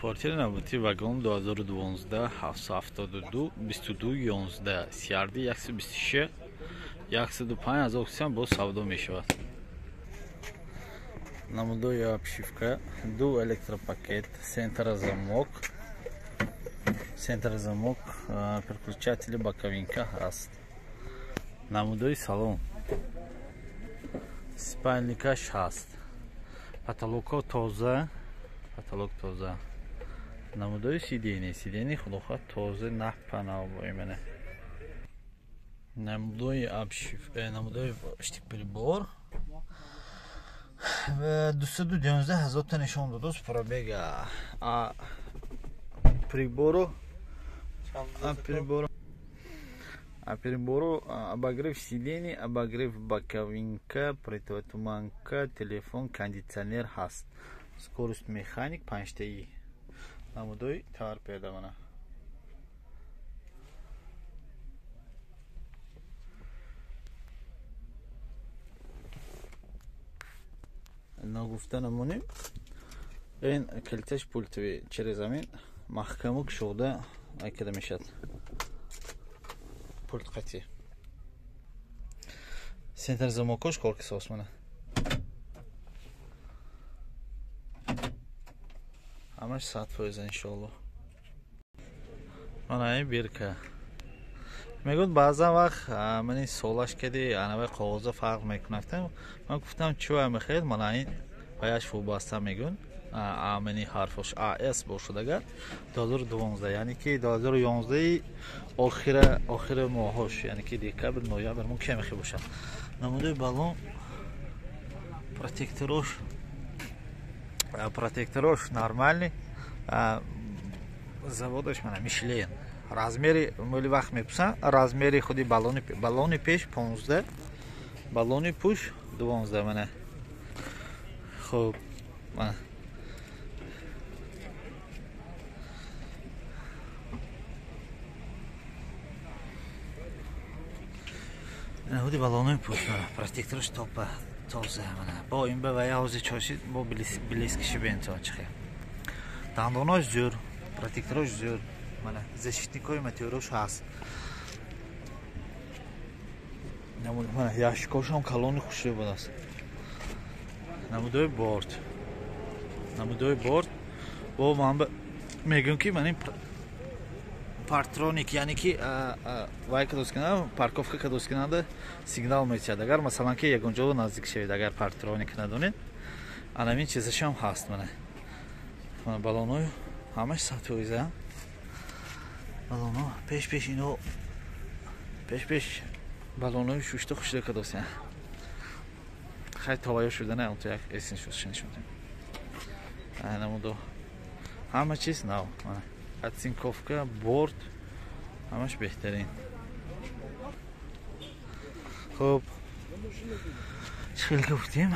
Портери навбатӣ вагон 2012 772 22 11 CRD 126 105 ҳазор сом боз савдо мешавад. Намудои обшивка, ду электропакет, центрозамок, переключатели боковинка ҳаст. Намудои салон, спальникаш ҳаст. Потолокҳо тоза, потолок тоза. Намудои сидени, сидени худохоҳ тоза напанав боимана. Намудои обшив, намудои штик-прибор. 219 ҳазор та нишон додост пробега. А прибору, прибору обогрев сидений, обогрев боковинка, противотуманка, телефон, кондиционер ҳаст. Скорость механик 5 таи. Намудои торпеда мана. Нагуфта намонем, ин килташ пультовый через амин маҳкаму кушода айкада мешавад. Пульт қатӣ. Центр замокош кор кисос мана. Ҳамаш 100% иншоаллоҳ. Мана ин бирка. Мегӯяд баъзан вақт мани солаш кади анавай коғоза фарқ мекунад. Ман гуфтам чӣ мехоҳед, мана ин ваяш вобаста мегӯянд. Мани ҳарфош АС бошад агар 2012, яъне ки 2011 охира моҳош, яъне ки декабр, ноябр мумкин мехе бошад. Намудаи баллон, протекторош нормальный, заводаш мана Мишлен. Размери моли вақт мепурсанд, размери худи баллони пеш 15, баллони пуш 12 мана. Хуб, мана. Худи баллони пуш, протекторош топа тоза мана. Бо ин ба вая ҳозир чошид, бо блескиши бентон чихе. Дандонош зӯр, протекторош зӯр. Мана защитникҳои метеорош ҳаст. Мана ящикошам калони хушрӯ будааст. Намудои борт. Намудои борт. Бо ман мегӯям ки ман ин партроник, яъне ки вай кадоскина, парковка кадоскинанда сигнал метиҳад. Агар масалан ки ягон ҷо наздик шавед, агар партроник надонед, анамин чизашам ҳаст. Мана. Мана баллонҳои ҳамаш 100%. Баллоно пеш-пеш ино пеш-пеш баллонои шушта хушида кадосия. Хай тавайё шуда не, то як эсин шуд шудем. Намудо ҳама чиз нав. Оцинковка, борт ҳамаш беҳтарин. Хуб, чӣ хел гуфтем,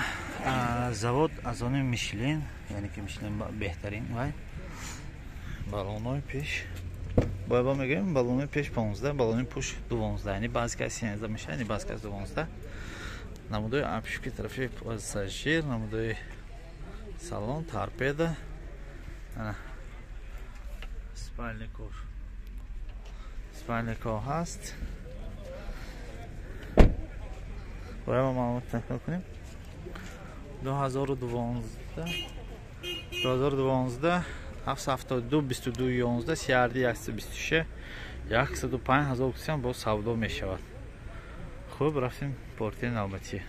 завод аз они Мишлен, яъне ки Мишлен беҳтарин вай. Баллонои пеш бояд мегӯем баллони пеш 15, баллони пуш 12, яъне баъзе кас 13 мешавад, яъне баъзе кас 12. Намудои обшивки тарафи пассажир, намудои салон, торпеда, спальников, спальников ҳаст. Бояд мо маълумот такрор кунем. 2012 772 22 11 CRD 126 105 ҳазор сом боз савдо мешавад. Хуб, рафтем портери навбатӣ.